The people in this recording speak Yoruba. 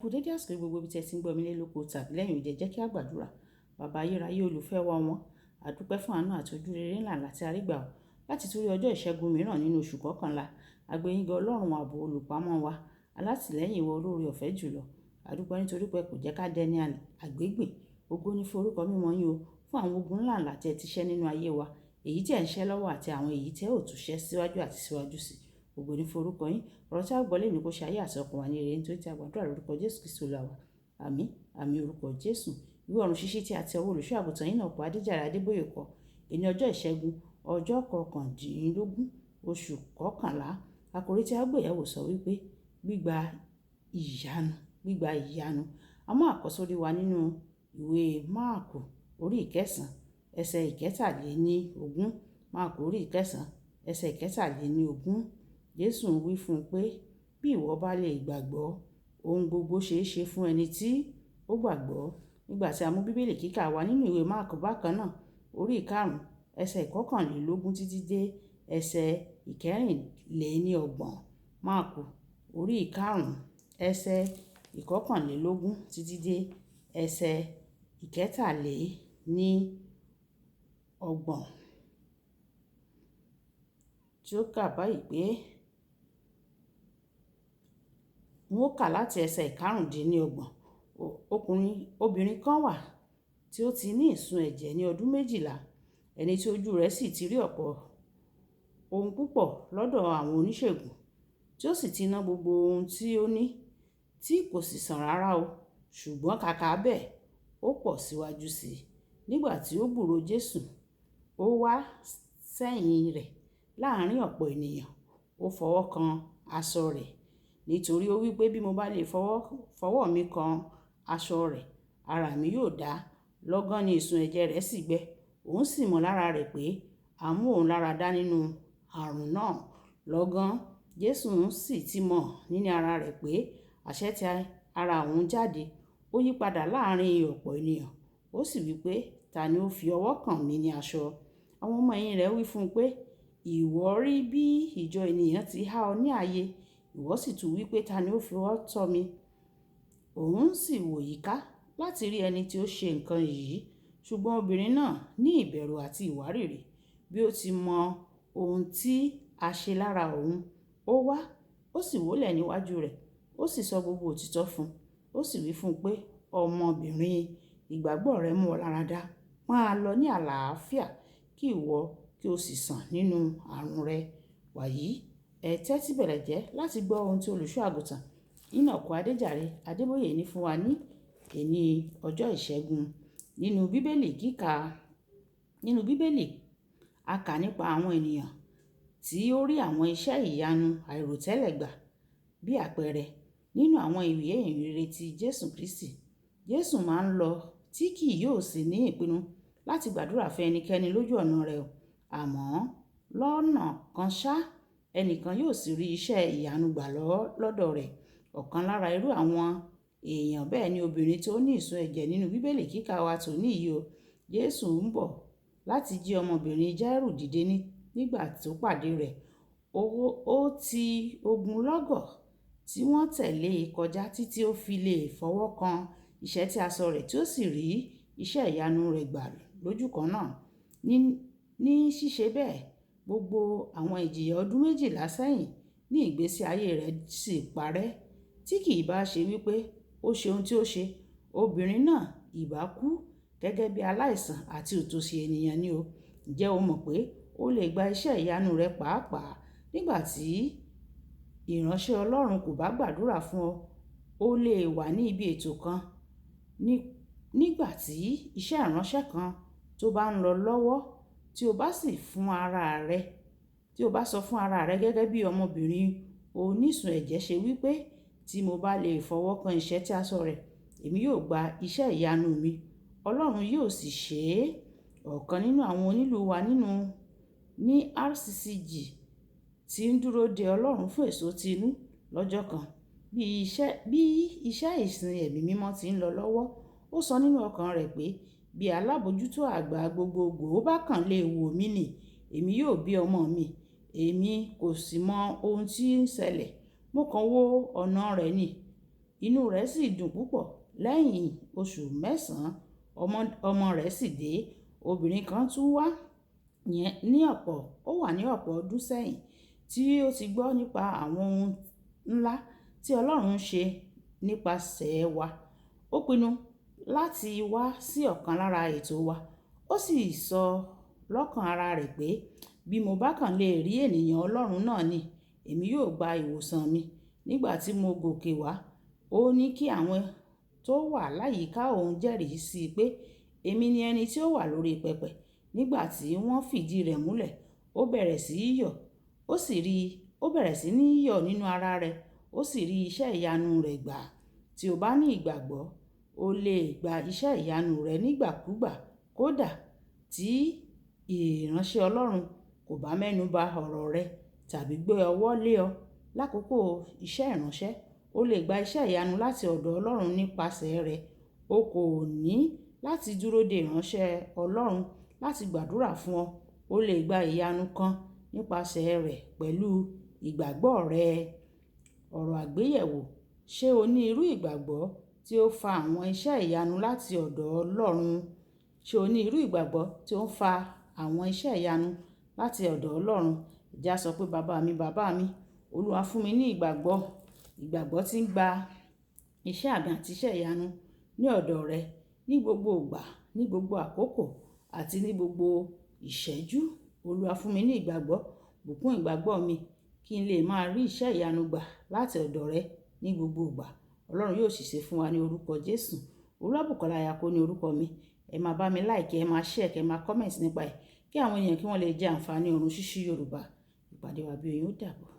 Kú dédé àsìkò yìí gbogbo ibi tí ẹ ti ń gbọ́ mi lé lóko tàbí lẹ́yìn odi, ẹ jẹ́ kí a gbàdúrà. Baba ayérayé olùfẹ́ wa wọ́n, a dúpẹ́ fún àánú àti ojúrere ńlá ńlá tí a rí gbà ọ́ láti tún rí ọjọ́ ìṣẹ́gun mìíràn nínú oṣù kọkànlá. A gbé yín ga Ọlọ́run ààbò olùpamọ́ wa, alátìlẹ́yìn wa olóore ọ̀fẹ́ jùlọ. A dúpẹ́ nítorí pé kò jẹ́ ká dẹni àgbégbìn. Ògo ni fún orúkọ mímọ́ yín o, fún àwọn ogun ńlá ńlá tí ẹ ti ṣẹ́ nínú ayé wa, èyí tí ẹ̀ ń ṣẹ́ lọ́wọ́ àti àwọn èyí tí ẹ ò tún ṣẹ́ síwájú àti síwájú sí. Ògo ni fún orúkọ yín. Ọ̀rọ̀ tí a gbọ́ lónìí kó ṣe ayé àti ọkàn wa ní rere nítorí tí a gbàdúrà lórúkọ Jésù Kristi Olúwa wa. Àmín, àmín orúkọ Jésù. Ìwé ọ̀run ṣíṣí tí a ti ọwọ́ olùṣọ́ àgùntàn yín náà kọ Adéjàre Adébóyè kọ. Èní ọjọ́ ìṣẹ́gun, ọjọ́ kọkàndínlógún, oṣù kọkànlá. Àkòrí tí a gbé yẹ̀wò sọ wípé gbígba ìyanu, gbígba ìyanu. A mú àkọ́sórí wa nínú ìwé Máàkù orí ìkẹsàn, ẹsẹ̀ ìkẹtàléní ogún. Máàkù orí ìkẹsàn, ẹsẹ̀ ìkẹtàléní ogún. Jésù ń wí fún un pé, bí ìwọ bá lè gbàgbọ́, ohun gbogbo ṣe é ṣe fún ẹni tí ó gbàgbọ́. Nígbà tí a mú Bíbélì kíkà wa nínú ìwé Máàkù bákan náà, orí ìkarùn-ún, ẹsẹ̀ ìkọkànlélógún títí dé ẹsẹ̀ ìkẹrìnléní ọgbọ̀n. Máàkù orí ìkarùn-ún, ẹsẹ̀ ìkọkànlélógún títí dé ẹsẹ̀ ìkẹtàléní ọgbọ̀n. Tí ó kà báyìí pé, n ó kà láti ẹsẹ̀ ìkarùndínlọ́gbọ̀n. Ọkùnrin, obìnrin kan wà tí ó ti ní ìsun ẹ̀jẹ̀ ní ọdún méjìlá, ẹni tí ojú rẹ̀ sì ti rí ọ̀pọ̀ ohun púpọ̀ lọ́dọ̀ àwọn oníṣègùn, tí ó sì ti ná gbogbo ohun tí ó ní, tí kò sì sàn rárá o. Ṣùgbọ́n kàkà bẹ́ẹ̀, ó pọ̀ síwájú sí i. Nígbà tí ó gbúròó Jésù, ó wá sẹ́yìn rẹ̀ láàrín ọ̀pọ̀ ènìyàn, ó fọwọ́ kan aṣọ rẹ̀. Nítorí ó wí pé bí mo bá lè fọwọ́ mi kan aṣọ rẹ̀, ara mi yóò dá. Lọ́gán ni ìsun ẹ̀jẹ̀ rẹ̀ sì gbẹ. Òun sì mọ̀ lára rẹ̀ pé a mú òun lára dá nínú àrùn náà. Lọ́gán, Jésù sì ti mọ̀ nínú ara rẹ̀ pé àṣẹ tí ara òun jáde. Ó yípadà láàrín ọ̀pọ̀ ènìyàn. Ó sì wí pé, ta ni ó fi ọwọ́ kàn mí ní aṣọ? Àwọn ọmọ ẹ̀yìn rẹ̀ wí fún un pé, ìwọ rí bí ìjọ ènìyàn ti há ọ ní ààyè. Ìwọ sì tún wí pé ta ni ó fi ọwọ́ tọ́ mi? Òun sì wò yíká láti rí ẹni tí ó ṣe nǹkan yìí. Ṣùgbọ́n obìnrin náà ní ìbẹ̀rù àti ìwárìrì bí ó ti mọ ohun tí a ṣe lára òun. Ó wá, ó sì wólẹ̀ níwájú rẹ̀, ó sì sọ gbogbo òtítọ́ fún un. Ó sì wí fún un pé, ọmọbìnrin, ìgbàgbọ́ rẹ mú ọ lára dá. Máa lọ ní àlàáfíà kí ìwọ kí o sì sàn nínú àrùn rẹ. Wàyí, ẹ tẹ́tí bẹ̀lẹ̀ jẹ́ láti gbọ́ ohun tí olùṣọ́ àgùntàn Enoch Adéjàre Adébóyè ní fún wa ní èní ọjọ́ ìṣẹ́gun. Nínú Bíbélì kíkà, nínú Bíbélì, a kà nípa àwọn ènìyàn tí ó rí àwọn iṣẹ́ ìyanu àìròtẹ́lẹ̀ gbà bí àpẹẹrẹ nínú àwọn ìwé ìhìnrere ti Jésù Kristi. Jésù máa ń lọ tí kì yóò sì ní ìpinnu láti gbàdúrà fún ẹnikẹ́ni lójú ọ̀nà rẹ̀ o. Àmọ́ lọ́nà kan ṣá, ẹnìkan yóò sì rí iṣẹ́ ìyanu gbà lọ́dọ̀ rẹ̀. Ọ̀kan lára irú àwọn èèyàn bẹ́ẹ̀ ni obìnrin tó ní ìsun ẹ̀jẹ̀ nínú Bíbélì kíkà wa tòní yìí o. Jésù ń bọ̀ láti jí ọmọbìnrin Jairù dìde nígbà tó pàdé rẹ̀. Ó ti ogunlọ́gọ̀ tí wọ́n tẹ̀lé e kọjá títí ó fi lè fọwọ́ kan ìṣẹ́tí aṣọ rẹ̀ tí ó sì rí iṣẹ́ ìyanu rẹ̀ gbà lójú kan náà. Ní ṣíṣe bẹ́ẹ̀, gbogbo àwọn ìjìyà ọdún méjìlá sẹ́yìn ní ìgbésí ayé rẹ̀ sì parẹ́. Tí kì í bá ṣe wípé ó ṣe ohun tí ó ṣe, obìnrin náà ìbá kú gẹ́gẹ́ bí aláìsàn àti òtòṣì ènìyàn ni o. Ǹjẹ́ o mọ̀ pé o lè gba iṣẹ́ ìyanu rẹ pàápàá nígbà tí ìránṣẹ́ Ọlọ́run kò bá gbàdúrà fún ọ? O lè wà ní ibi ètò kan nígbà tí iṣẹ́ ìránṣẹ́ kan tó bá ń lọ lọ́wọ́ tí o bá sì fún ara rẹ, tí o bá sọ fún ara rẹ gẹ́gẹ́ bí ọmọbìnrin onísun ẹ̀jẹ̀ ṣe wí pé, tí mo bá lè fọwọ́ kan ìṣẹ́tí aṣọ rẹ̀, èmi yóò gba iṣẹ́ ìyanu mi. Ọlọ́run yóò sì ṣe é. Ọ̀kan nínú àwọn onílù wa ní RCCG tí ń dúró de Ọlọ́run fún èso ti inú lọ́jọ́ kan. Bí iṣẹ́ ìsìn ẹ̀mí mímọ́ tí ń lọ lọ́wọ́, ó sọ nínú ọkàn rẹ̀ pé bí alábòójútó àgbà gbogbogbò bá kàn lè wò mí nì, èmi yóò bí ọmọ mi. Èmi kò sì mọ ohun tí ń ṣẹlẹ̀. Mo kàn wo ọ̀nà rẹ̀ ni. Inú rẹ̀ sì dùn púpọ̀. Lẹ́yìn oṣù mẹ́sàn-án, ọmọ rẹ̀ sì dé. Obìnrin kan tún wà ní ọ̀pọ̀, ó wà ní ọ̀pọ̀ ọdún sẹ́yìn tí ó ti gbọ́ nípa àwọn ohun ńlá tí Ọlọ́run ń ṣe nípasẹ̀ wa. Ó pinnu láti wá sí ọ̀kan lára ètò wa. Ó sì sọ lọ́kàn ara rẹ̀ pé, bí mo bá kàn lè rí ènìyàn Ọlọ́run náà ni, èmi yóò gba ìwòsàn mi. Nígbà tí mo gòkè wá, ó ní kí àwọn tó wà láyìíká òun jẹ́rìí sí pé èmi ni ẹni tí ó wà lórí pẹpẹ. Nígbà tí wọ́n fìdí rẹ̀ múlẹ̀, ó bẹ̀rẹ̀ sí í yọ̀. Ó sì rí, ó bẹ̀rẹ̀ sí ní yọ̀ nínú ara rẹ̀. Ó sì rí iṣẹ́ ìyanu rẹ̀ gbà. Tí o bá ní ìgbàgbọ́, o lè gba iṣẹ́ ìyanu rẹ nígbàkúgbà. Kódà tí ìránṣẹ́ Ọlọ́run kò bá mẹ́nú ba ọ̀rọ̀ rẹ tàbí gbé ọwọ́ lé ọ lákòókò iṣẹ́ ìránṣẹ́, o lè gba iṣẹ́ ìyanu láti ọ̀dọ̀ Ọlọ́run nípasẹ̀ rẹ̀. O kò ní láti dúró de ìránṣẹ́ Ọlọ́run láti gbàdúrà fún ọ. O lè gba ìyanu kan nípasẹ̀ rẹ̀ pẹ̀lú ìgbàgbọ́ rẹ. Ọ̀rọ̀ àgbéyẹ̀wò. Ṣé o ní irú ìgbàgbọ́ tí ó fa àwọn iṣẹ́ ìyanu láti ọ̀dọ̀ Ọlọ́run? Ṣé o ní irú ìgbàgbọ́ tí ó ń fa àwọn iṣẹ́ ìyanu láti ọ̀dọ̀ Ọlọ́run? Ẹ sọ pé, bàbá mi, bàbá mi, Olúwa fún mi ní ìgbàgbọ́, ìgbàgbọ́ tí ń gba iṣẹ́ àmì àti iṣẹ́ ìyanu ní ọ̀dọ̀ rẹ ní gbogbo ìgbà, ní gbogbo àkókò àti ní gbogbo ìṣẹ́jú. Olúwa fún mi ní ìgbàgbọ́, bùkún ìgbàgbọ́ mi kí n lè máa rí iṣẹ́ ìyanu gbà láti ọ̀dọ̀ rẹ ní gbogbo ìgbà. Ọlọ́run yóò sì ṣe fún wa ní orúkọ Jésù. Olúwabùkọ́lá Ayako ní orúkọ mi. Ẹ máa bá mi like, ẹ máa share, kẹ máa comment nípa ẹ̀ kí àwọn èèyàn kí wọ́n lè jẹ àǹfààní ọ̀run ṣíṣí Yorùbá. Ìpàdé wa bí oyin, ó dàbọ̀.